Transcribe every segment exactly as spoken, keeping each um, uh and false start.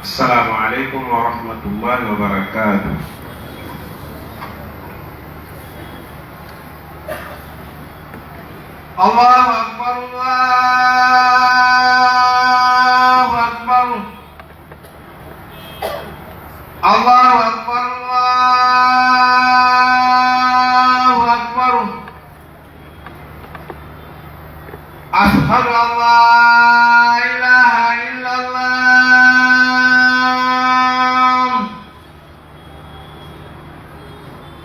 السلام عليكم ورحمة الله وبركاته. الله أكبر، الله أكبر. الله أكبر، الله أكبر. أشهد أن لا إله إلا الله.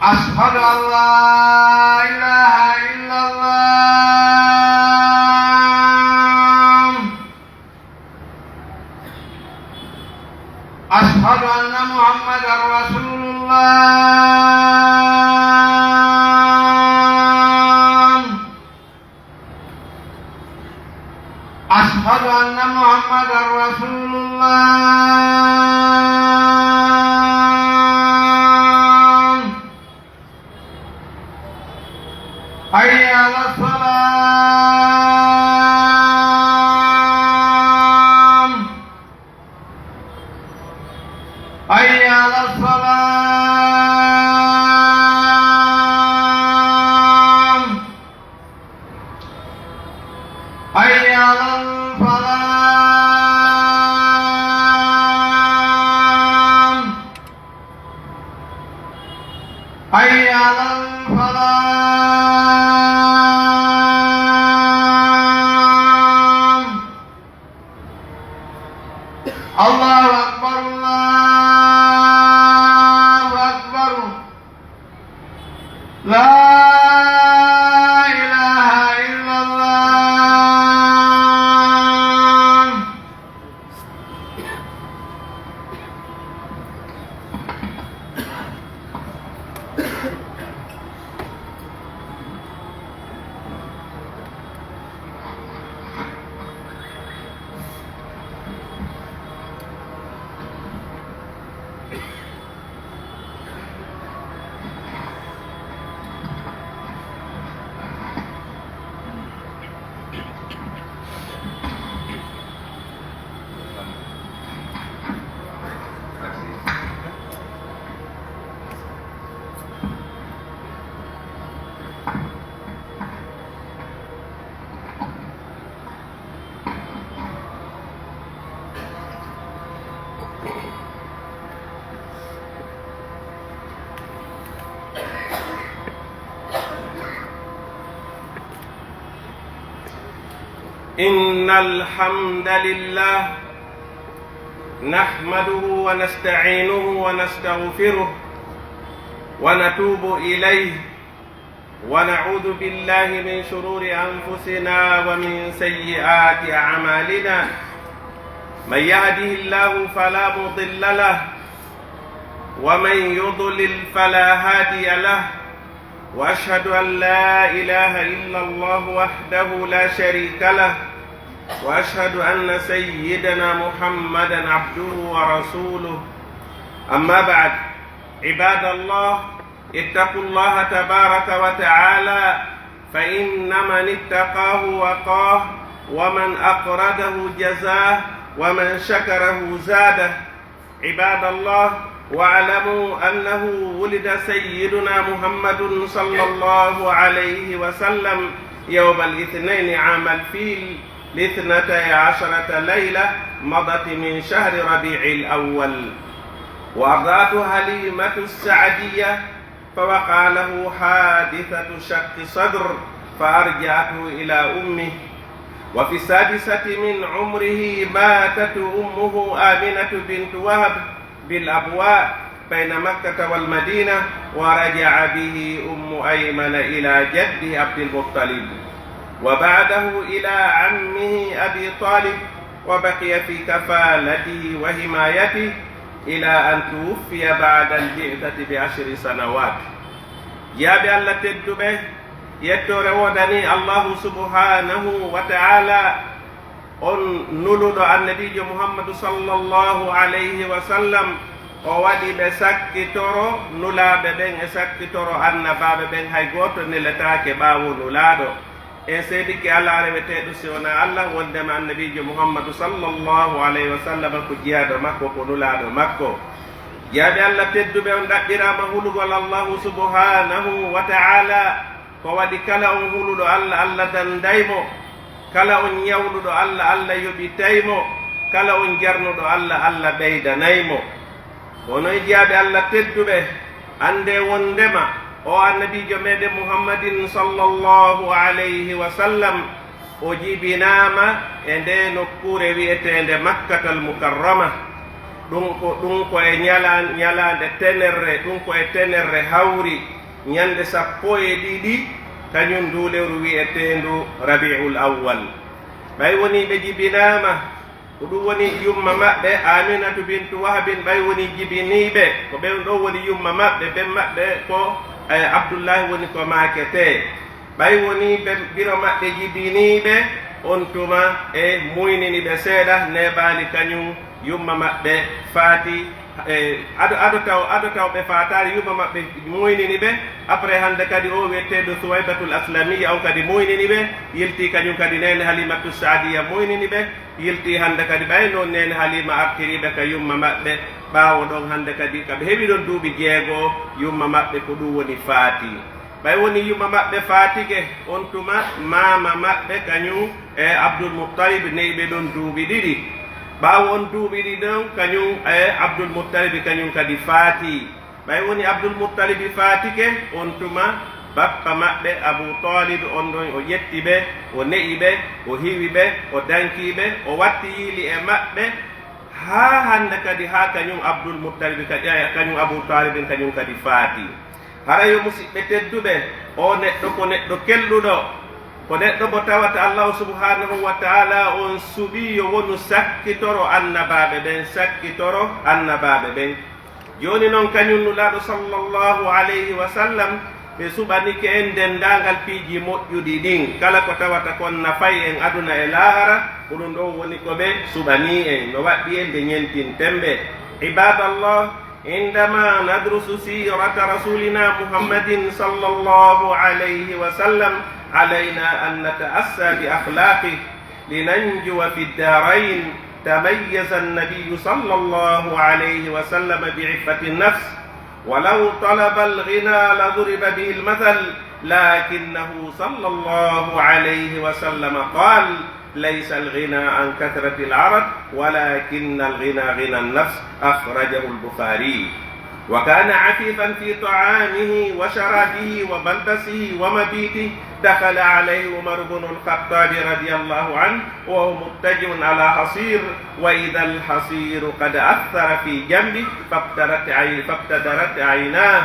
أشهد أن لا إله إلا الله. أشهد أن محمدا رسول الله. أشهد أن محمدا رسول الله. حي على الصلاة. حي على الصلاة. حي على الفلاح. حي على الفلاح. الله أكبر، الله أكبر. لا إله إلا الله. إن الحمد لله نحمده ونستعينه ونستغفره ونتوب إليه، ونعوذ بالله من شرور أنفسنا ومن سيئات أعمالنا. من يهده الله فلا مضل له، ومن يضلل فلا هادي له. وأشهد أن لا إله إلا الله وحده لا شريك له، وأشهد أن سيدنا محمدا عبده ورسوله. أما بعد، عباد الله، اتقوا الله تبارك وتعالى، فإن من اتقاه وقاه، ومن أقرضه جزاه، ومن شكره زاده. عباد الله، واعلموا أنه ولد سيدنا محمد صلى الله عليه وسلم يوم الاثنين عام الفيل، لاثنتي عشرة ليلة مضت من شهر ربيع الأول، وأرضعته حليمة السعدية فوقع له حادثة شق صدر فأرجعته إلى أمه. وفي السادسة من عمره ماتت أمه آمنة بنت وهب بالأبواء بين مكة والمدينة، ورجع به أم أيمن إلى جده عبد المطلب، وبعده إلى عمه أبي طالب، وبقي في كفالته وحمايته إلى أن توفي بعد البعثة بعشر سنوات. Jiyaaɓe Alla tedduɓe, yettoore woodanii Allaahu subhaanahu wa ta'aalaa, on nuluɗo Annabiijo Muhammadu sallallaahu alayhi wa sallam, o waɗi ɓe sakkitoro Nulaaɓe ɓen e sakkitoro Annabaaɓe ɓen, hay gooto neletaake ɓaawo Nulaaɗo. En seedike alaa reweteeɗo si wonaa Allah, wondema Annabiijo Muhammadu sallallahu alayhi wa sallam ko jiyaaɗo makko, ko nulaaɗo makko. Jiyaaɓe Allah tedduɓe on ɗaɓɓiraama hulugol Allahu subhanahu wa ta'ala. Ko waɗi kala on huluɗo Allah, Allah danday mo. Kala on ɲawluɗo Allah, Allah yoɓitay mo. Kala on jarnuɗo Allah, Allah ɓeydanay mo. Kono e jiyaaɓe Allah tedduɓe, anndee wonndema oo Annabiijo meɗen Muhammadin sallallahu alayhi wa sallam, o jibinaama e ndee nokkuure wi'eteende Makkatal Mukarrama. Ɗum ko, ɗum ko e ɲalan-, ɲalaande tenerre, ɗum ko e tenerre hawri, ɲande sappo e ɗiɗi, kaɲum nduu lewru wi'eteendu Rabi'ul Awwal. Ɓay wonii ɓe jibinaama, ko ɗum woni yumma maɓɓe, Aminatu bintu Wahabin, ɓay wonii jibiniiɓe, ko ɓen ɗon woni yumma maɓɓe, ben maɓɓe ko, eh, Abdullahi woni ko maaketee. Ɓay wonii ben biro maɓɓe jibiniiɓe, on tuma e muynini ɓe seeɗa, neeɓaali kaɲum yumma maɓɓe faati, e ado, ado taw, ado taw ɓe faataali, yumma maɓɓe muynini ɓe. Après hande kadi o wi'eteeɗo Suwaybatul Aslamiya on kadi muynini ɓe, yilti kaɲum kadi neene Halimatu Saadiya muynini ɓe, yilti hande kadi ɓay non neene Halima artiri ɓe ka yumma maɓɓe. Ɓaawo ɗon hande kadi ka ɓe heɓi ɗon duuɓi jeego, yumma maɓɓe ko ɗum woni faati. Ɓay woni yumma maɓɓe faatike, on tuma maama maɓɓe kaɲum e Abdul Muttalib ne'i ɓe ɗon duuɓi ɗiɗi. Ɓaawo on duuɓi ɗiɗi ɗon, kaɲum e Abdul Muttalib kaɲum kadi faati. Ɓay woni Abdul Muttalib faatike, on tuma bappa maɓɓe Abu Talib on ɗon o ƴetti ɓe, o ne'i ɓe, o hiwi ɓe, o danki ɓe, o watti yiili e maɓɓe, haa hande kadi, haa kaɲum Abdul Muttalib ka-, eh, kaɲum Abu Talib kaɲum kadi faati. Hara yo musiɓɓe tedduɓe, oo neɗɗo ko neɗɗo kelɗuɗo, ko neɗɗo mo tawata Allahu subhanahu wa ta'ala on suɓii yo wonu sakkitoro annabaaɓe ɓen, sakkitoro annabaaɓe ɓen. Jooni non kaɲum Nulaaɗo sallallahu alayhi wa sallam, ɓe suɓanike en denndaangal piiji moƴƴuɗi ɗin, kala ko tawata kon nafay en aduna e laahara, ko ɗum ɗon woni ko ɓe suɓanii en, no waɗɗi en nde ɲentinten ɓe. Ibadallah, عندما ندرس سيرة رسولنا محمد صلى الله عليه وسلم، علينا أن نتأسى بأخلاقه لننجو في الدارين. تميز النبي صلى الله عليه وسلم بعفة النفس، ولو طلب الغنى لضرب به المثل، لكنه صلى الله عليه وسلم قال: ليس الغنى عن كثرة العرض، ولكن الغنى غنى النفس. أخرجه البخاري. وكان عفيفا في طعامه وشرابه وملبسه ومبيته. دخل عليه عمر بن الخطاب رضي الله عنه وهو مضطجع على حصير، وإذا الحصير قد أثر في جنبه، فابتدرت عي-، فابتدرت عيناه.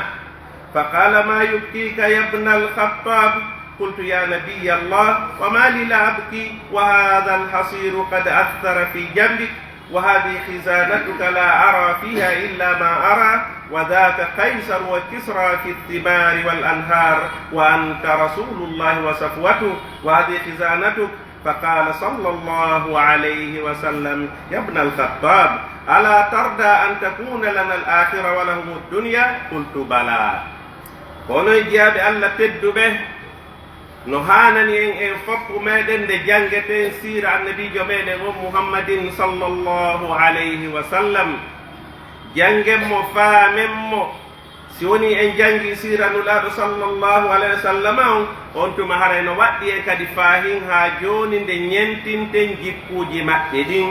فقال: ما يبكيك يا ابن الخطاب؟ قلت: يا نبي الله، وما لي لا أبكي وهذا الحصير قد أثر في جنبك، وهذه خزانتك لا أرى فيها إلا ما أرى، وذاك قيصر وكسرى في الثمار والأنهار، وأنت رسول الله وصفوته، وهذه خزانتك. فقال صلى الله عليه وسلم: يا ابن الخطاب، ألا ترضى أن تكون لنا الآخرة ولهم الدنيا؟ قلت: بلى. Kono e jiyaaɓe Allah tedduɓe, no haanani en, en foppu meɗen, nde janngeten siira Annabiijo meɗen on Muhammadin sallallahu alayhi wa sallam, janngen mo, faamen mo. Si wonii en janngii siira Nulaaɗo sallallahu alayhi wa sallam on, on tuma haray no waɗɗi en kadi faahin haa jooni nde ɲentinten jikkuuji maɓɓe ɗin.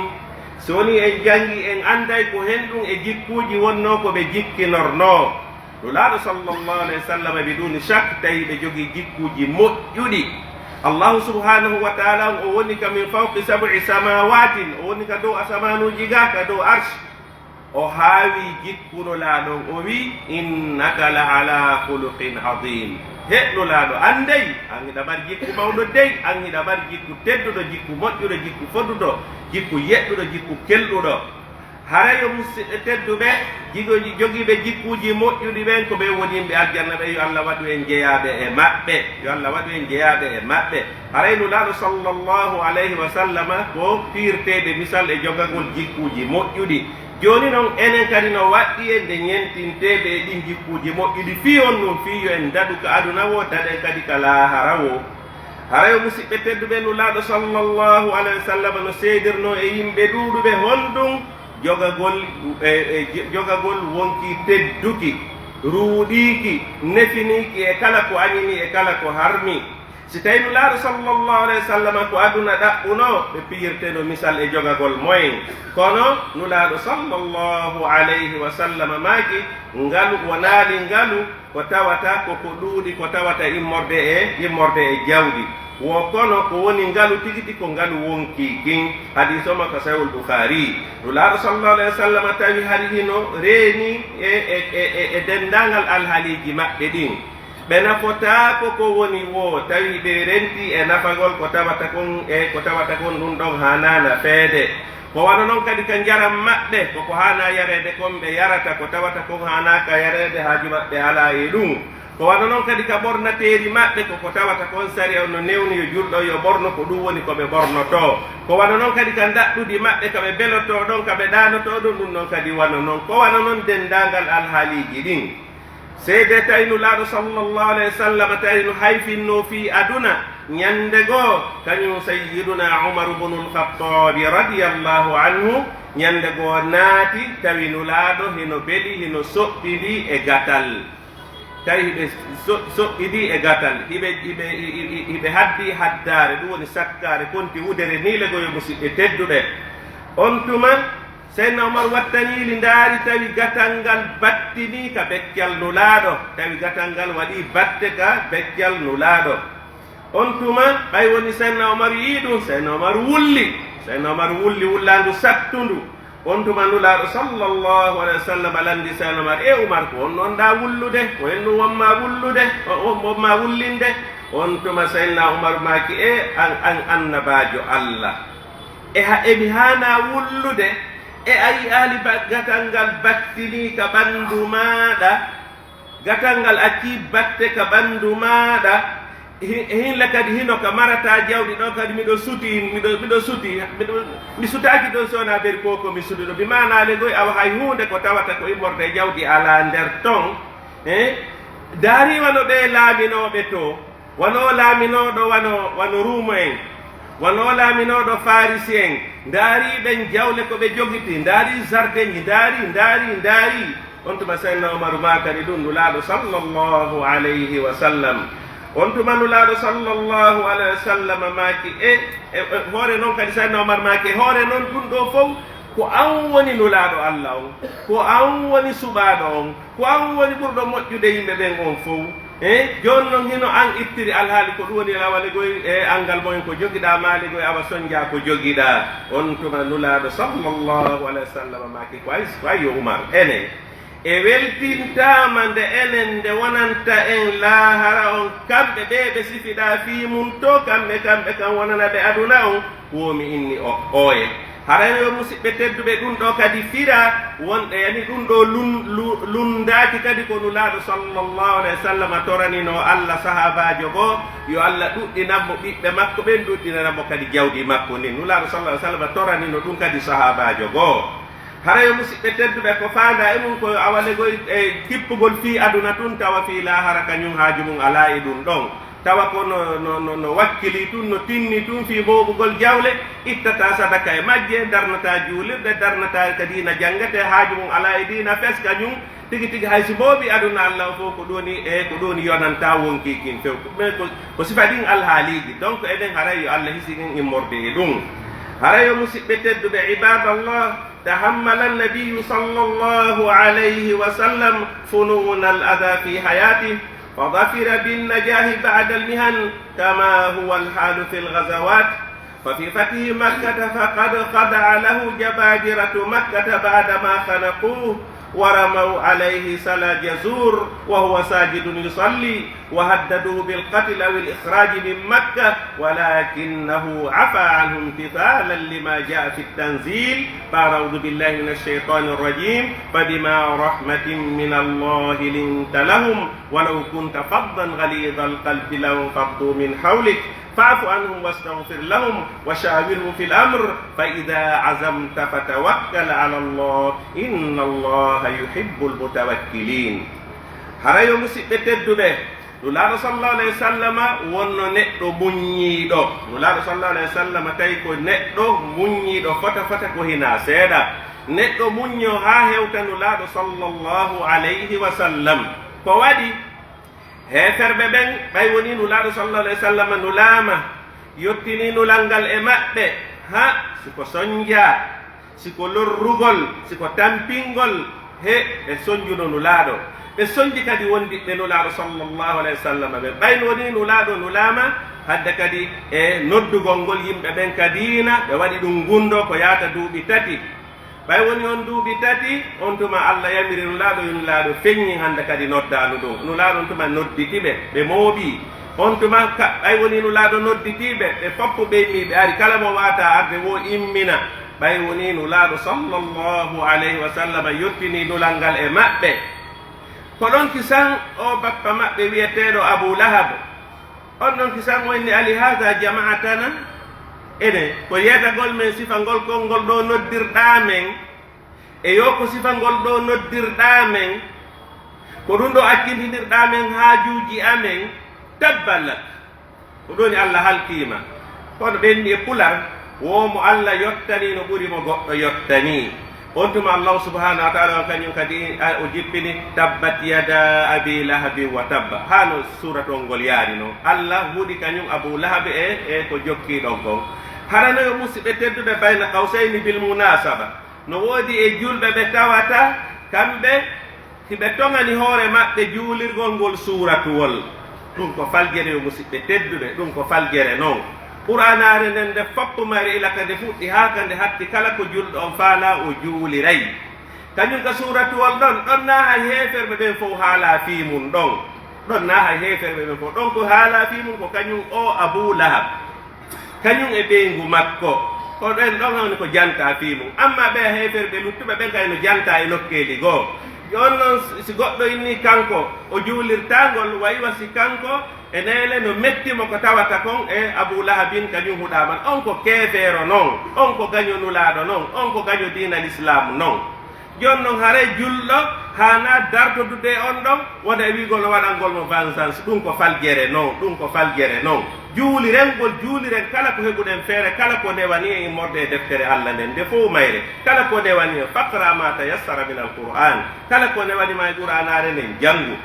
Si wonii en janngii, en annday ko hen ɗum e jikkuuji wonnoo ko ɓe jikkinornoo. Nulaaɗo sallallahu alayhi wa sallam, biduni shak, tawi ɓe jogii jikkuuji moƴƴuɗi. Allahu subhanahu wa ta'ala on, o woni ka min fawqi sab'i samawatin, o woni ka dow asamaanuuji ga, ka dow arsh. O haawi jikku Nulaaɗo on, o wi'i: "Innaka la ala khuluqin azim." He Nulaaɗo, an dey, an hiɗa mari jikku mawɗo dey, an hiɗa mari jikku tedduɗo, jikku moƴƴuɗo, jikku foduɗo, jikku yeɗɗuɗo, jikku kelɗuɗo. Hara yo musiɓɓe tedduɓe, jigo-, jogiiɓe jikkuuji moƴƴuɗi ɓen, ko ɓen woni yimɓe aljanna ɓen, yo Allah waɗu en jeyaaɓe e maɓɓe, yo Allah waɗu en jeyaaɓe e maɓɓe. Haray Nulaaɗo sallallahu alayhi wa sallama ko fiirteede misal e jogagol jikkuuji moƴƴuɗi. Jooni non, enen kadi no waɗɗi en nde ɲentinteeɓe e ɗin jikkuuji moƴƴuɗi fii on ɗum, fii yo en daɗu ka aduna woo, daɗen kadi ka laahara woo. Haray yo musiɓɓe tedduɓe, Nulaaɗo sallallahu alayhi wa sallam no seedirnoo e yimɓe ɗuuɗuɓe honɗun jogagol, e, e, jogagol wonkii tedduki, ruuɗiiki, nefiniiki e kala ko añini e kala ko harmi. Si tawii Nulaaɗo sallallahu alayhi wa sallam ko aduna ɗaɓɓunoo, ɓe piyirteno misal e jogagol moyen. Kono Nulaaɗo sallallahu alayhi wa sallam maaki, ngalu wonaali ngalu ko tawata ko ko ɗuuɗi ko tawata immorde e, immorde e jawdi. Wo kono ko woni ngalu tigi tigi ko ngalu wonkii kin. Hadiis o ma ka Sahihul Bukhaari. Nulaaɗo sallallahu alayhi wa sallam tawi hari hino reeni e, e, e, e, e denndaangal alhaaliiji maɓɓe ɗin. Ɓe nafotaako ko woni woo, tawi ɓe rentii e nafagol ko tawata kon, e ko tawata kon ɗun ɗon haanaa nafeede. Ko wano non kadi ka njaram maɓɓe, ko ko haanaa yareede kon ɓe yarata, ko tawata kon haanaaka yareede, haaju maɓɓe alaa e ɗun. Ko wano non kadi ka ɓornateeri maɓɓe, ko ko tawata kon sariya on no newni yo julɗo yo ɓorno, ko ɗun woni ko ɓe ɓornotoo. Ko wano non kadi ka ndaɗɗudi maɓɓe, ka ɓe belotoo ɗon, ka ɓe ɗaanotoo ɗon, ɗun non kadi wano non. Ko wano non denndaangal alhaaliiji ɗin. Seedee tawi Nulaaɗo sallallahu alayhi wa sallam tawi no hayfinnoo fii aduna, ñannde goo, kañun Sayyidunaa Umaru bunul Khattaabi radiyallahu anhu, ñannde goo naati, tawi Nulaaɗo hino beli, hino soɓɓidii e gatal. Tawi hiɓe so-, soɓɓidii e gatal, hiɓe, hiɓe, hi-, hi-, hi-, hiɓe haddii haddaare, ɗun woni sakkaare, konti wudere nii le goo yo musiɓɓe tedduɓe. On tuma, Seydina Umar wattanii li, ndaari, tawi gatal ngal battinii ka beccal Nulaaɗo, tawi gatal ngal waɗii batte ka beccal Nulaaɗo. On tuma, ɓay woni Seydina Umar yi'ii ɗun, Seydina Umar wulli, Seydina Umar wulli wullaandu sattundu. On tuma Nulaaɗo sallallahu alayhi wa sallam lanndii Seydina Umar, "Ee Umar, ko honno wonɗaa wullude? Ko honɗun wonmaa wullude? Won-, won-, wonmaa wullinde?" On tuma Seydina Umar maaki, "Ee an, an Annabaajo Alla." E ha, e mi haanaa wullude, e a yi'aali ba-, gatal ngal battinii ka ɓanndu maaɗa, gatal ngal accii batte ka ɓanndu maaɗa, hi-, hinle kadi hino ka marataa jawdi ɗon kadi miɗo suti, miɗo, miɗo suti, miɗo, mi sutaaki ɗon si wonaa beri ko ko mi suti ɗon. Bi maanaa le goy awa hay huunde ko tawata ko immorde e jawdi alaa nder ton, eh? Daari wano ɓee laaminooɓe to. Wano laaminooɗo, wano, wano Ruumu en, wano laaminooɗo Faarisi en, ndaari ɓen jawle ko ɓe jogiti, ndaari zardeŋji, ndaari, ndaari, ndaari. On tuma Seydina Umaru maakani ɗun Nulaaɗo sallallahu alayhi wa sallam. On tuma Nulaaɗo sallallahu alayhi wa sallam maaki, e, e, e hoore non kadi Seydina Umar maaki, e hoore non ɗun ɗoo fow, ko an woni Nulaaɗo Alla on, ko an woni suɓaaɗo on, ko an woni ɓurɗo moƴƴude yimɓe ɓen on fow. Eh, jooni non hino an ittiri alhaali ko ɗun woni lawale goy, e angal moyen ko jogiɗaa maali goy awa sonjaa ko jogiɗaa. On tuma Nulaaɗo sallallahu alayhi wa sallam maaki ko ay, ko ay yo Umar, enen e weltintaama nde enen nde wonanta en laahara on, kamɓe ɓee ɓe sifiɗaa fii mun to, kamɓe, kamɓe kan wonana ɓe aduna on, woo mi inni o, ooye. Haray yo musiɓɓe tedduɓe, ɗun ɗoo kadi firaa wonɗe, yani ɗun ɗoo lun-, lu-, lunndaaki kadi ko Nulaaɗo sallallahu alayhi wa sallam toraninoo Alla sahaabaajo goo, yo Alla ɗuɗɗinan mo ɓiɓɓe makko ɓen, ɗuɗɗinana mo kadi jawdi makko ndin. Nulaaɗo sallallahu alayhi wa sallam toranino ɗun kadi sahaabaajo goo. Haray yo musiɓɓe tedduɓe, ko faandaa e mun ko yo awalegoy e tippugol fii aduna tun, tawa fii laahara kañun haaju mun alaa e ɗun ɗon. Tawa ko no, no, no, no wakkilii tun, no tinni tun fii mooɓugol jawle, ittataa sadaka e majje, darnataa juulirɗe, darnataa ka diina janngetee, haaju mun alaa e diina fes kañun, tigi tigi hay si mooɓii aduna Alla on fow ko ɗun woni, e ko ɗun woni yonantaa wonkii kin few. Mais ko, ko sifa ɗin alhaaliiji. Donc enen haray yo Alla hisi en immorde e ɗun. Haray yo musiɓɓe tedduɓe, ibaadallah, تحمل النبي صلى الله عليه وسلم فنون الأذى في حياته، فظفر بالنجاح بعد المحن، كما هو الحال في الغزوات. ففي فتح مكة فقد خضع له جبابرة مكة بعدما خنقوه ورموا عليه سلا جزور وهو ساجد يصلي، وهددوه بالقتل أو الإخراج من مكة، ولكنه عفا عنه امتثالا لما جاء في التنزيل، فأعوذ بالله من الشيطان الرجيم، فبما رحمة من الله لنت لهم، ولو كنت فظا غليظ القلب لانفضوا من حولك، فاعف عنهم واستغفر لهم وشاورهم في الأمر، فإذا عزمت فتوكل على الله، إن الله يحب المتوكلين. Haray yo musiɓɓe tedduɓe, Nulaaɗo sallallahu alayhi wa sallama wonno neɗɗo muññiiɗo. Nulaaɗo sallallahu alayhi wa sallama tawi ko neɗɗo muññiiɗo fota fota ko hinaa seeɗa. Neɗɗo muñño haa hewta Nulaaɗo sallallahu alayhi wa sallam. Ko waɗi heeferɓe ɓen, ɓay wonii Nulaaɗo sallallahu alayhi wa sallama nulaama, yottinii nulal ngal e maɓɓe, ha, si ko sonjaa, si ko lorrugol, si ko tampingol, he ɓe sonjuno Nulaaɗo. Ɓe sonji kadi wondiɓɓe Nulaaɗo sallallahu alayhi wa sallam ɓen. Ɓay no wonii Nulaaɗo nulaama, hadde kadi e noddugol ngol yimɓe ɓen ka diina, ɓe waɗi ɗum gunndoo ko yaata duuɓi tati. Ɓay wonii on duuɓi tati, on tuma Alla yamiri Nulaaɗo, yo Nulaaɗo feññi hande kadi noddaandu ndun. Nulaaɗo on tuma nodditi ɓe, ɓe mooɓii. On tuma ka, ɓay wonii Nulaaɗo nodditii ɓe, ɓe foppu ɓe immii ɓe ari, kala mo waataa arde woo immina. Ɓay wonii Nulaaɗo sallallahu alayhi wa sallam yottinii nulal ngal e maɓɓe. Ko ɗon kisan oo bappa maɓɓe wi'eteeɗo Abu Lahab, on ɗon kisan o inni, "Ali haza jama'atana?" Ene, ko yeetagol men sifa ngol konngol ɗoo noddirɗaa men? E yo ko sifa ngol ɗoo noddirɗaa men? Ko ɗum ɗoo accintinirɗaa men haajuuji amen? Tabban lak. Ko ɗoni Alla halkiima. Kono ɓen e pular, woo mo Alla yottanii no ɓuri mo goɗɗo yottanii. On tuma Allahu subhanahu wa ta'ala on kañum kadi, a, o jippini, "Tabbat yada abi lahabin wa tabba." Haa no suuratol ngol yaari non. Alla huɗi kañum Abu Lahab e, e ko jokkii ɗon kon. Hara no yo musiɓɓe tedduɓe, bayna qawsayni bil munasaba. No woodi e julɓe ɓe tawata kamɓe hiɓe toŋani hoore maɓɓe juulirgol ngol suuratuwol. Ɗum ko faljere, yo musiɓɓe tedduɓe, ɗum ko faljere non. Qur'aanaare nden nde foppu mayre ila ka nde fuɗɗi haa ka nde hatti, kala ko julɗo on faalaa o juuliray. Kañum ka suuratuwol ɗon, ɗon naa hay heeferɓe ɓen fow haalaa fii mun ɗon. Ɗon naa hay heeferɓe ɓen fow. Ɗon ko haalaa fii mun ko kañum oo Abu Lahab. Kañum e ɓeyngu makko, ko ɓen ɗon woni ko jantaa fii mun. Ammaa ɓee heeferɓe luttuɓe ɓen kay no jantaa e nokkeeli goo. Jooni non, si goɗɗo innii kanko o juulirtaa ngol, wayi wa si kanko e neele no metti mo ko tawata kon e Abu Lahabin kañum huɗaama. On ko keefeero non, on ko gaño Nulaaɗo non, on ko gaño diina Lislaamu non. Jooni non, haray julɗo haanaa dartodude e on ɗon, wona e wi'ugol o waɗangol mo vengeance. Ɗum ko faljere non, ɗum ko faljere non. Juulirengol, juuliren kala ko heɓuɗen feere, kala ko newani en immorde e deftere Alla nden, nde fow mayre, kala ko newani en, faqra ma tayassara min al-Qur'an, kala ko newani ma e Qur'aanaare nden, janngu.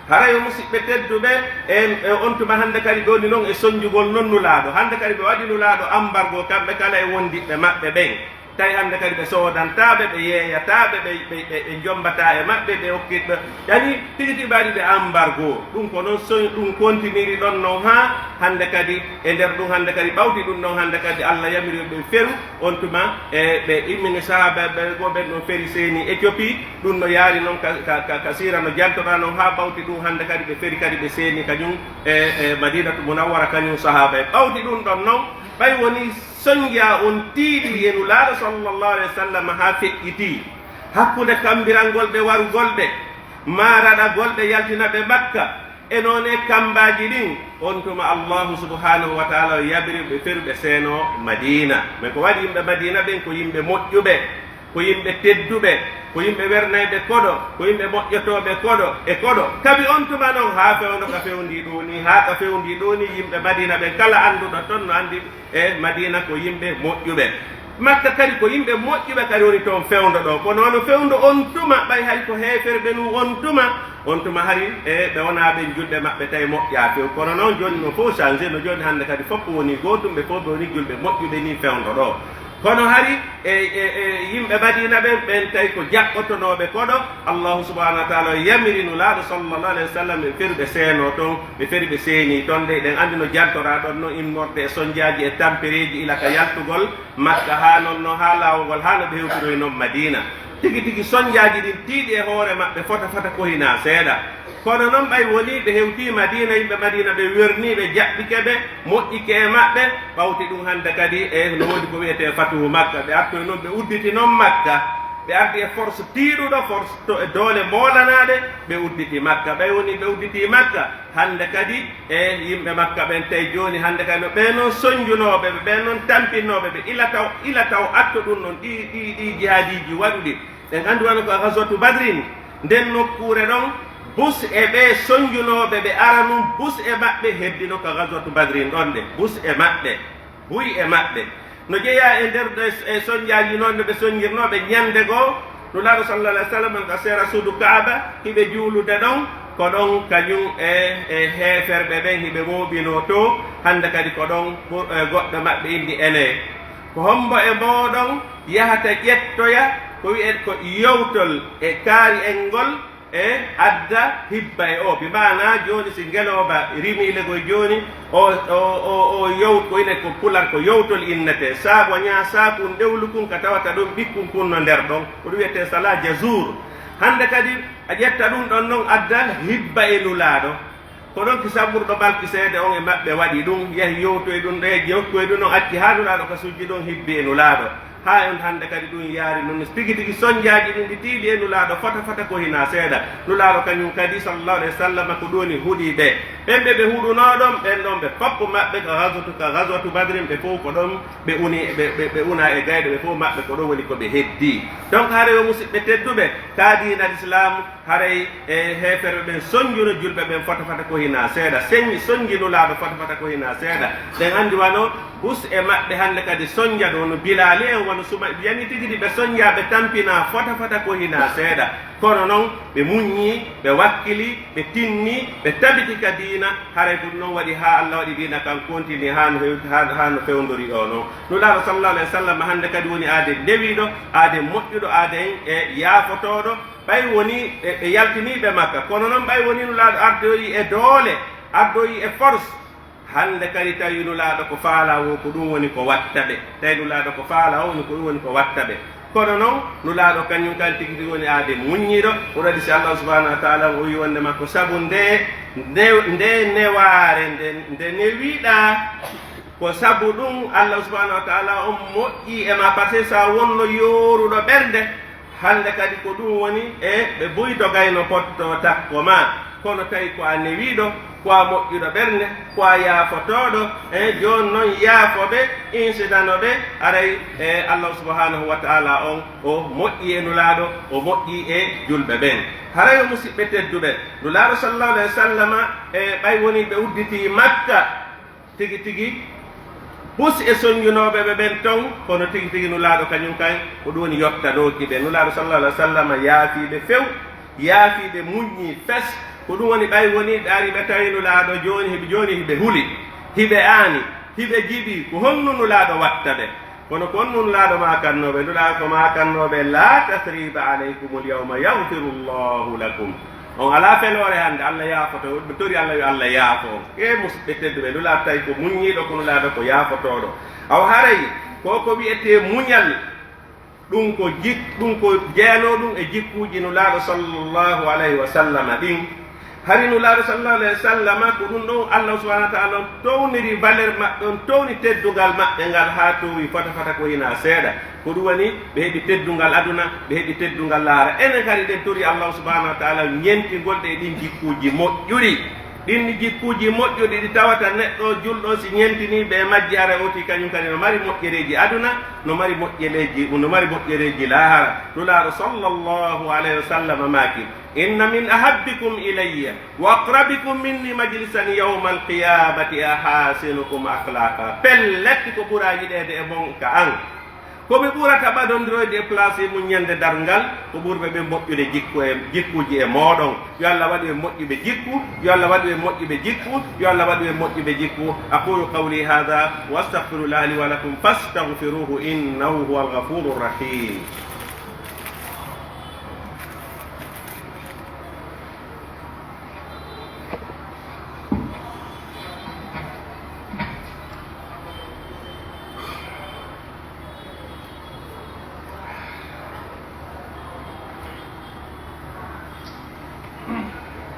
Haray, yo musiɓɓe tedduɓe, en, e on tuma hannde kadi ɗoni non e sonjugol non Nulaaɗo. Hannde kadi ɓe waɗi Nulaaɗo ambargo, kamɓe kala e wondiɓɓe maɓɓe ɓen. Tawi hannde kadi ɓe soodantaa ɓe, ɓe yeeyataa ɓe, ɓe, ɓe, ɓe, ɓe njombataa e maɓɓe, ɓe okkit ɓe. Yani, tigi tigi ɓe waɗi ɓe ambargo. Ɗum ko non so-, ɗum kontiniri ɗon non haa hannde kadi, e nder ɗum hannde kadi, ɓawti ɗum non hannde kadi, Alla yamiri ɓe feru. On tuma, e ɓe immini sahaaba ɓe goo ɓen ɗon feri seeni Éthiopie. Ɗum no yaari non ka, ka, ka, ka siira no jantoraa non haa ɓawti ɗum hannde kadi ɓe feri kadi ɓe seeni kañum e, e Madinatu Munawwara kañum sahaaba e ɓawti ɗum ɗon non. Ɓay woni sonjaa on tiiɗi e Nulaaɗo sallallahu alayhi wa sallam haa feƴƴitii hakkunde kambirangol ɓe warugol ɓe, maa raɗagol ɓe yaltina ɓe Makka, e noone kambaaji ɗin, on tuma Allahu subhanahu wa ta'ala o yamiri ɓe feru ɓe seenoo Madiina. Men ko waɗi yimɓe Madiina ɓen ko yimɓe moƴƴuɓe, ko yimɓe tedduɓe, ko yimɓe wernayɓe koɗo, ko yimɓe moƴƴotooɓe koɗo e koɗo. Kabi on tuma non haa fewndo ka fewndii ɗoo nii, haa ka fewndii ɗoo nii, yimɓe Madiina ɓen kala annduɗo ton no anndi e Madiina ko yimɓe moƴƴuɓe. Makka kadi ko yimɓe moƴƴuɓe kadi woni toon fewndo ɗoo. Kono wano fewndo on tuma, ɓay hay ko heeferɓe nun on tuma, on tuma hari e ɓe wonaa ɓen julɓe maɓɓe tawi moƴƴaa few. Kono non jooni no fof changé, no jooni hannde kadi fof woni gootum, ɓe fof ɓe woni julɓe moƴƴuɓe nii fewndo ɗoo. Kono hari e, e, e yimɓe Madiina ɓen, ɓen tawi ko jaɓɓotonooɓe koɗo, Allahu subhanahu wa ta'ala yamiri Nulaaɗo sallallahu alayhi wa sallam ɓe feri ɓe seenoo ton, ɓe feri ɓe seenii ton. De eɗen anndi no jantoraa ɗon no immorde e sonjaaji e tampereeji ila ka yaltugol Makka haa non no haa laawol ngol haa no ɓe hewtiroy non Madiina. Tigi tigi sonjaaji ɗin tiiɗi e hoore maɓɓe fota fota ko hinaa seeɗa. Kono non ɓay wonii ɓe hewtii Madiina, yimɓe Madiina ɓe wernii ɓe, jaɓɓike ɓe, moƴƴike e maɓɓe, ɓawti ɗum hannde kadi e no woodi ko wi'etee Fatuhu Makka. Ɓe artoy non ɓe udditi non Makka. Ɓe ardi e force tiiɗuɗo, force to, e doole moolanaaɗe, ɓe udditi Makka. Ɓay wonii ɓe udditii Makka, hannde kadi e yimɓe Makka ɓen, tawi jooni hannde kadi no ɓee non sonjunooɓe ɓe, ɓee non tampinnooɓe ɓe, ila taw, ila taw atto ɗum non ɗii, ɗii, ɗii jihaadiiji waɗuɗi. En anndi wano ko Ghazwatu Badrin, nden nokkuure ɗon, Bus e ɓee sonjunooɓe ɓe aranun, bus e maɓɓe heddino ka Gazwatu Badrin ɗon de, bus e maɓɓe, buy e maɓɓe. No jeyaa e nder ɗo e, e sonjaaji non no ɓe sonjirnoo ɓe ñande goo, Nulaaɗo sallallahu alaihi wasallam ka sera suudu Kaaba, hiɓe juulude ɗon, ko ɗon kañun e, e heeferɓe ɓen hiɓe mooɓinoo to, hande kadi ko ɗon ɓur-, e goɗɗo maɓɓe inni enee. Ko hombo e mooɗon yahata ƴettoya ko wi'et ko yowtol e kaari en ngol? E adda hibba e o, bi maana jooni si ngelooba rimii legoy jooni, o, o, o, o yowt-, ko ine ko pular ko yowtol innetee, saabu a ñaa saakun ɗewlu kun ka tawata ɗun ɓikkun kun no nder ɗon, ko ɗun wi'etee sala jazuur. Hande kadi a ƴetta ɗun ɗon non adda hibba e Nulaaɗo. Ko ɗon ki saburɗo ɓalki seede on e maɓɓe waɗi ɗun, yahi yowtoyi ɗun ɗo, yahi jokkoyi ɗun ɗon, acci haa Nulaaɗo ka sujji ɗon hibbi e Nulaaɗo. Haa e on hande kadi ɗun yaari non, tigi tigi sonjaaji ɗin ɗi tiiɗi e Nulaaɗo fota fota ko hinaa seeɗa. Nulaaɗo kañun kadi, sallallahu alayhi wa sallam, ko ɗun woni huɗi ɓe. Ɓen ɓe ɓe huɗunoo ɗon, ɓen ɗon ɓe foppu maɓɓe ka gazwatu, ka gazwatu Badrin, ɓe fow ko ɗon ɓe uni, ɓe, ɓe, ɓe unaa e gayɗo, ɓe fow maɓɓe ko ɗon woni ko ɓe heddii. Donc, hara yo musiɓɓe tedduɓe, ka diina Lislaamu, haray e heeferɓe ɓen sonjuno julɓe ɓen fota fota ko hinaa seeɗa, seŋi sonji Nulaaɗo fota fota ko hinaa seeɗa. Ɗen anndi wano bus e maɓɓe hannde kadi sonja ɗo no Bilaali en, wano Suma, yani tigi tigi ɓe sonjaa, ɓe tampinaa fota fota ko hinaa seeɗa. Kono non ɓe muññii, ɓe wakkilii, ɓe tinnii, ɓe tabiti ka diina. Haray ko ɗun non waɗi haa Alla waɗi diina kan kontinii haa no few-, haa, haa no fewndori ɗo non. Nulaaɗo sallallahu alayhi wa sallam hannde kadi woni aade newiiɗo, aade moƴƴuɗo, aade e yaafotooɗo. Ɓay wonii ɓe, ɓe yaltinii ɓe Makka, kono non ɓay wonii Nulaaɗo ardoyii e doole, ardoyii e force, hannde kadi tawi Nulaaɗo ko faalaa woo, ko ɗun woni ko watta ɓe. Tawi Nulaaɗo ko faalaa woo, ko ɗun woni ko watta ɓe. Kono non, Nulaaɗo kañun kan tigi tigi woni aade muññiiɗo. O waɗi si Allah subhanahu wa ta'ala o wi'i wonde makko, sabu nde, nde, nde newaare, nde, nde newiɗaa, ko sabu ɗun Allah subhanahu wa ta'ala on moƴƴi e maa, parce que si a wonno yooruɗo ɓernde, hannde kadi ko ɗun woni e ɓe buy dogayno potto takko maa. Kono tawi ko a newiiɗo, ko a moƴƴuɗo ɓernde, ko a yaafotooɗo, e jooni non yaafo ɓe, insinano ɓe, haray e Allah subhanahu wa ta'ala on o moƴƴi e Nulaaɗo, o moƴƴi e julɓe ɓen. Haray o musiɓɓe tedduɓe, Nulaaɗo sallallahu alayhi wa sallama, e ɓay wonii ɓe udditii Makka, tigi tigi, bus e sonjunooɓe ɓe ɓen ton, kono tigi tigi Nulaaɗo kañun kay, ko ɗun woni yottanooki ɓe. Nulaaɗo sallallahu alaihi wa sallam yaafii ɓe few, yaafii ɓe, muññii fes. Ko ɗun woni ɓay wonii ɓe ari ɓe tawi Nulaaɗo jooni, hiɓe, jooni hiɓe huli, hiɓe aani, hiɓe jiɓii, ko honno Nulaaɗo watta ɓe? Kono ko honno Nulaaɗo maakannoo ɓe? Nulaaɗo ko maakannoo ɓe, "La tasriba alaykumul yawma, yaghfirullahu lakum." On alaa feloore hannde, Allah yaafoto, ɓe tori Allah yo Allah yaafo on. E musiɓɓe tedduɓe, Nulaaɗo tawi ko muññiiɗo, ko Nulaaɗo ko yaafotooɗo. Awa haray, ko ko wi'etee muñal, ɗun ko jik-, ɗun ko jeyanoo ɗun e jikkuuji Nulaaɗo sallallahu alayhi wa sallama ɗin. Hari Nulaaɗo sallallahu alayhi wa sallama, ko ɗun ɗon Allah subhanahu wa ta'ala on towniri valeur maɓɓe, on towni teddungal maɓɓe ngal haa toowi fota fota ko hinaa seeɗa. Ko ɗun woni, ɓe heɓi teddungal aduna, ɓe heɓi teddungal laara. Enen kadi, ɗen tori Allah subhanahu wa ta'ala ñentingol ɗe e ɗin jikkuuji moƴƴuɗi. Ɗin jikkuuji moƴƴuɗi ɗi tawata neɗɗo julɗo si ñentinii ɓe e majji, haray o tii kañun kadi no mari moƴƴereeji aduna, no mari moƴƴereeji, no mari moƴƴereeji laahara. Nulaaɗo sallallahu alayhi wa sallam maaki, "Inna min ahabbikum ilayya wa aqrabikum minni majlisan yawmal qiyamati ahasinukum akhlaqa." Pellet ko ɓuraa yiɗeede e mon ka an. Ko ɓe ɓurata ɓadondiroyde e place mun ñande darngal, ko ɓurɓe ɓe moƴƴude jikku e, jikkuuji e mooɗon. Yo Allah waɗu en moƴƴuɓe jikku, yo Allah waɗu en moƴƴuɓe jikku, yo Allah waɗu en moƴƴuɓe jikku. أقول قولي هذا وأستغفر الله لي ولكم فاستغفروه إنه هو الغفور الرحيم.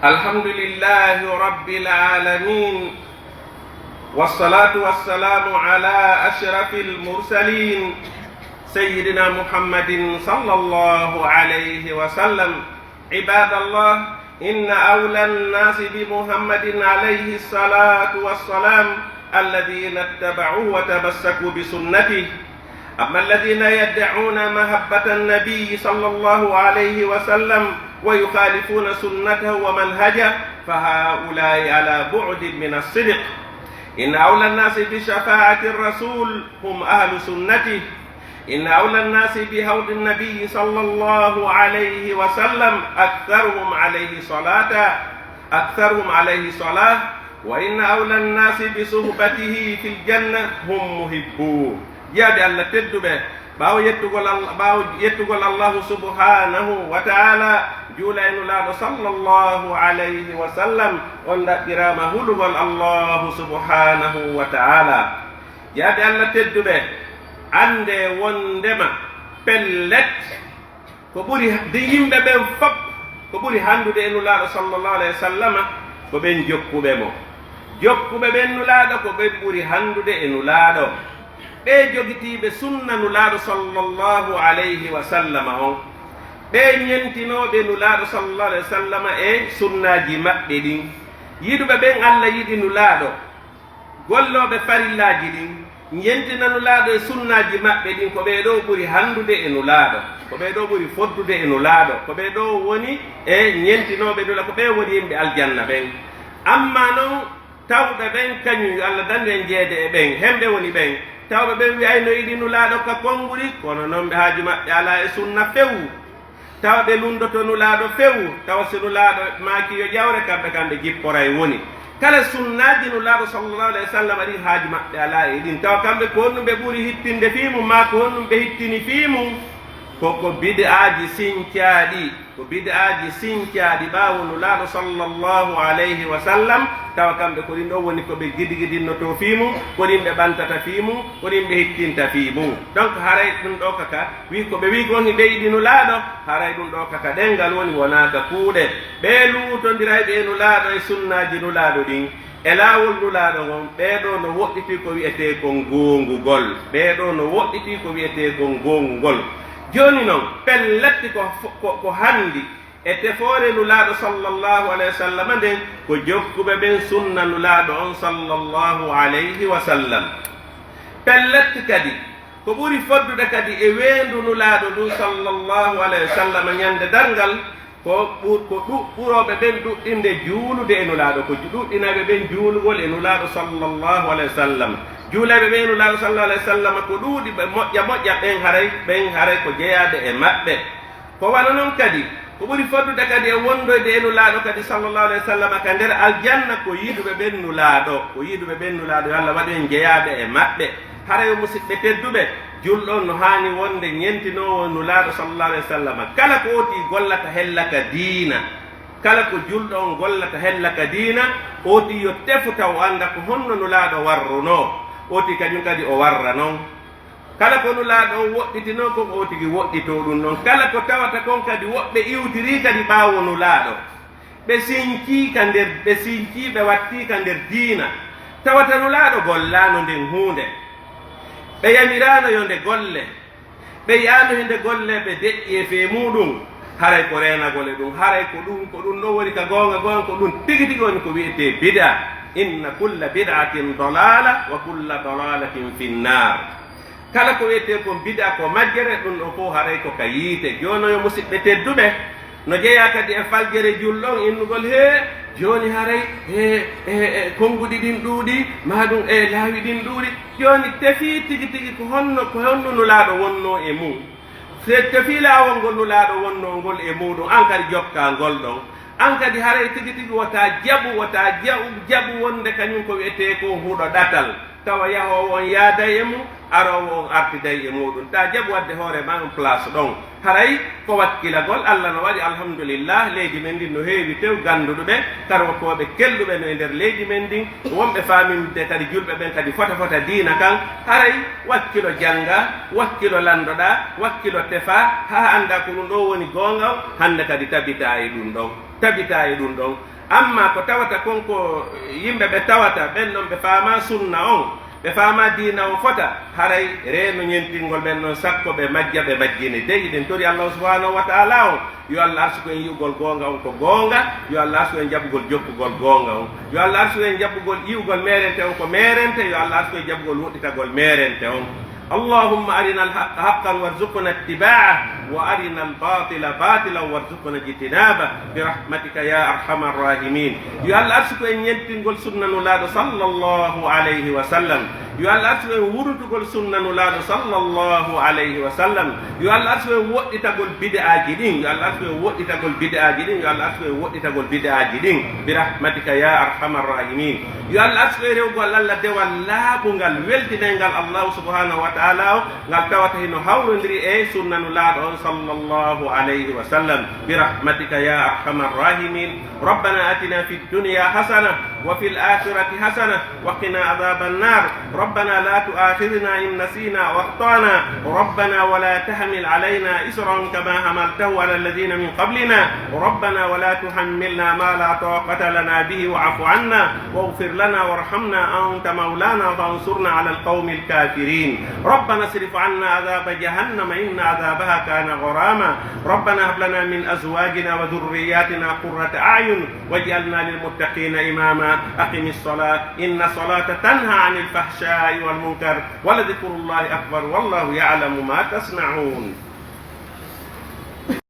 الحمد لله رب العالمين، والصلاة والسلام على أشرف المرسلين، سيدنا محمد صلى الله عليه وسلم. عباد الله، إن أولى الناس بمحمد عليه الصلاة والسلام الذين اتبعوه وتمسكوا بسنته. أما الذين يدعون محبة النبي صلى الله عليه وسلم ويخالفون سنته ومنهجه، فهؤلاء على بعد من الصدق. إن أولى الناس بشفاعة الرسول هم أهل سنته. إن أولى الناس بحوض النبي صلى الله عليه وسلم أكثرهم عليه صلاة، أكثرهم عليه صلاة، وإن أولى الناس بصحبته في الجنة هم محبوه. Jiyaaɓe Alla tedduɓe, ɓaawo yettugol Al-, ɓaawo yettugol Allahu subhanahu wa ta'ala, juula e Nulaaɗo sallallahu alayhi wa sallam, on ɗaɓɓiraama hulugol Allahu subhanahu wa ta'ala. Jiyaaɓe Alla tedduɓe, anndee wonndema pellet, ko ɓuri ha-, de yimɓe ɓen fof, ko ɓuri hanndude e Nulaaɗo sallallahu alayhi wa sallama, ko ɓen jokkuɓe mo. Jokkuɓe ɓen Nulaaɗo, ko ɓen ɓuri hanndude e Nulaaɗo. Ɓee jogitiiɓe sunna Nulaaɗo sallallahu alayhi wa sallama on, ɓee ñentinooɓe Nulaaɗo sallallahu alayhi wa sallama e sunnaaji maɓɓe ɗin. Yiɗuɓe ɓen Alla yiɗi Nulaaɗo, gollooɓe farillaaji ɗin, ñentina Nulaaɗo e sunnaaji maɓɓe ɗin, ko ɓee ɗoo ɓuri hanndude e Nulaaɗo, ko ɓee ɗoo ɓuri foddude e Nulaaɗo, ko ɓee ɗoo woni e ñentinooɓe Nula-, ko ɓee woni yimɓe aljanna ɓen. Ammaa non, tawɓe ɓen kañum, yo Alla dandu en jeyeede e ɓen, hemɓe woni ɓen. Tawɓe ɓen wi'ayno yiɗi Nulaaɗo ka konnguɗi, kono non ɓe haaju maɓɓe alaa e sunna few. Tawa ɓe lunndoto Nulaaɗo few, tawa si Nulaaɗo maaki yo ƴawre, kamɓe kam ɓe jipporay woni. Kala sunnaaji Nulaaɗo sallallahu alayhi wa sallam ɗin, haaju maɓɓe alaa e ɗin. Tawa kamɓe ko honɗum ɓe ɓuri hittinde fii mum, maa ko honɗum ɓe hittini fii mum? Ko, ko bid'aaji sincaaɗi, ko bid'aaji sincaaɗi ɓaawo Nulaaɗo sallallahu alayhi wa sallam. Tawa kamɓe ko ɗin ɗon woni ko ɓe gidigidinnotoo fii mum, ko ɗin ɓe ɓantata fii mum, ko ɗin ɓe hittinta fii mum. Donc, haray ɗum ɗoo kaka, wi ko ɓe wi kon hiɓe yiɗi Nulaaɗo, haray ɗum ɗoo kaka ɗemngal woni, wonaa ka kuuɗe. Ɓee luutondirayɓe e Nulaaɗo e sunnaaji Nulaaɗo ɗin, e laawol Nulaaɗo ngon, ɓee ɗoo no woɗɗitii ko wi'etee kon goongugol. Ɓee ɗoo no woɗɗitii ko wi'etee kon goongugol. Jooni non, pellet ko, ko, ko hanndi e tefoore Nulaaɗo sallallahu alayhi wa sallam nden, ko jokkuɓe ɓen sunna Nulaaɗo on sallallahu alayhi wa sallam. Pellet kadi, ko ɓuri foddude kadi e weendu Nulaaɗo ndun sallallahu alayhi wa sallam ñande darngal, ko ɓur-, ko ɗu-, ɓurooɓe ɓen ɗuɗɗinde juulude e Nulaaɗo, ko ju-, ɗuɗɗinayɓe ɓen juulugol e Nulaaɗo sallallahu alayhi wa sallam. Juulayɓe ɓen e Nulaaɗo sallallahu alayhi wa sallam ko ɗuuɗi, ɓe moƴƴa moƴƴa, ɓen haray, ɓen haray ko jeyaaɓe e maɓɓe. Ko wano non kadi, ko ɓuri foddude kadi e wondoyde e Nulaaɗo kadi sallallahu alayhi wa sallam ka nder aljanna, ko yiɗuɓe ɓen Nulaaɗo, ko yiɗuɓe ɓen Nulaaɗo, yo Allah waɗu en jeyaaɓe e maɓɓe. Haray, yo musiɓɓe tedduɓe, julɗo on no haani wonde ñentinoowo Nulaaɗo sallallahu alayhi wa sallam. Kala ko ooti gollata hella ka diina, kala ko julɗo on gollata hella ka diina, ooti yo tefu taw o annda ko honno Nulaaɗo warrunoo, ooti kañum kadi o warra non. Kala ko Nulaaɗo on woɗɗitinoo kon, oo tigi woɗɗitoo ɗum ɗon. Kala ko tawata kon kadi, woɓɓe iwtirii kadi ɓaawo Nulaaɗo, ɓe sincii ka nder, ɓe sincii, ɓe wattii ka nder diina, tawata Nulaaɗo gollaano nden huunde, ɓe yamiraano yo nde golle, ɓe yi'aano hinde golle, ɓe deƴƴi e fee muuɗum, haray ko reenagol e ɗum, haray ko ɗum, ko ɗum ɗon woni ka goonga, goonga, ko ɗum tigi tigi woni ko wi'etee bid'a. Inna kulla bid'atin dalaala, wa kulla dalaalatin finnaar. Kala ko wi'etee kon bid'a, ko majjere, ɗum ɗon fow haray ko ka yiite. Jooni non, yo musiɓɓe tedduɓe, no jeyaa kadi e faljere julɗo on innugol, hee, jooni haray, e, e, e, konnguɗi ɗin ɗuuɗi, maa ɗum e laawi ɗin ɗuuɗi. Jooni tefii tigi tigi ko honno, ko honno Nulaaɗo wonnoo e mum? Se tefii laawol ngol Nulaaɗo wonnoo ngol e muuɗum, an kadi jokkaa ngol ɗon. An kadi haray tigi tigi wota jaɓu, wota jaɓu, jaɓu wonde kañum ko wi'etee ko huɗo ɗatal. Tawa yahoowo on yaaday e mum, aroowo on artiday e muuɗum. Taa jaɓu wadde hoore maa on place ɗon. Haray ko wakkilagol. Alla no waɗi, alhamdulillah, leydi men ndin no heewi tew gannduɗuɓe, karwotooɓe kelɗuɓe no e nder leydi men ndin, wonɓe faaminde kadi julɓe ɓen kadi fota fota diina kan. Haray wakkilo jannga, wakkilo lanndoɗaa, wakkilo tefaa, haa anndaa ko ɗum ɗoo woni goonga, hannde kadi tabitaa e ɗum ɗon. Tabitaa e ɗum ɗon. Ammaa ko tawata kon ko yimɓe ɓe tawata, ɓen ɗon ɓe faamaa sunna on, ɓe faamaa diina on fota, haray reeno ñentingol ɓen ɗon, sakko ɓe majja, ɓe majjini. Dey, hiɗen tori Allahu subhanahu wa ta'ala on, yo Allah arsuku en yi'ugol goonga on ko goonga, yo Allah arsuku en jaɓugol jokkugol goonga on, yo Allah arsuku en jaɓugol yi'ugol meerente on ko meerente, yo Allah arsuku en jaɓugol woɗɗitagol meerente on. اللهم أرنا الحق حقا وارزقنا اتباعه، وأرنا الباطل باطلا وارزقنا اجتنابه برحمتك يا أرحم الراحمين. Yo Allah arsuku en ñentingol sunna Nulaaɗo sallallahu alayhi wa sallam. Yo Allah arsuku en wurutugol sunna Nulaaɗo sallallahu alayhi wa sallam. Yo Allah arsuku en woɗɗitagol bid'aaji ɗin. Yo Allah arsuku en woɗɗitagol bid'aaji ɗin. Yo Allah arsuku en woɗɗitagol bid'aaji ɗin. برحمتك يا أرحم الراحمين. Yo Allah arsuku en rewugol Allah dewal laaɓungal, weltinayngal Allahu subhanahu wa ta'ala o, ngal tawata hino hawrondiri e sunna Nulaaɗo on sallallahu alayhi wa sallam. برحمتك يا أرحم الراحمين. ربنا آتنا في الدنيا حسنة وفي الآخرة حسنة وقنا عذاب النار. ربنا لا تؤاخذنا إن نسينا أو أخطأنا. ربنا ولا تحمل علينا إصرا كما حملته على الذين من قبلنا. ربنا ولا تحملنا ما لا طاقة لنا به واعف عنا واغفر لنا وارحمنا أنت مولانا فانصرنا على القوم الكافرين. ربنا اصرف عنا عذاب جهنم إن عذابها كان غراما. ربنا هب لنا من أزواجنا وذرياتنا قرة أعين واجعلنا للمتقين إماما. أقم الصلاة إن الصلاة تنهى عن الفحشاء والمنكر ولذكر الله أكبر والله يعلم ما تصنعون.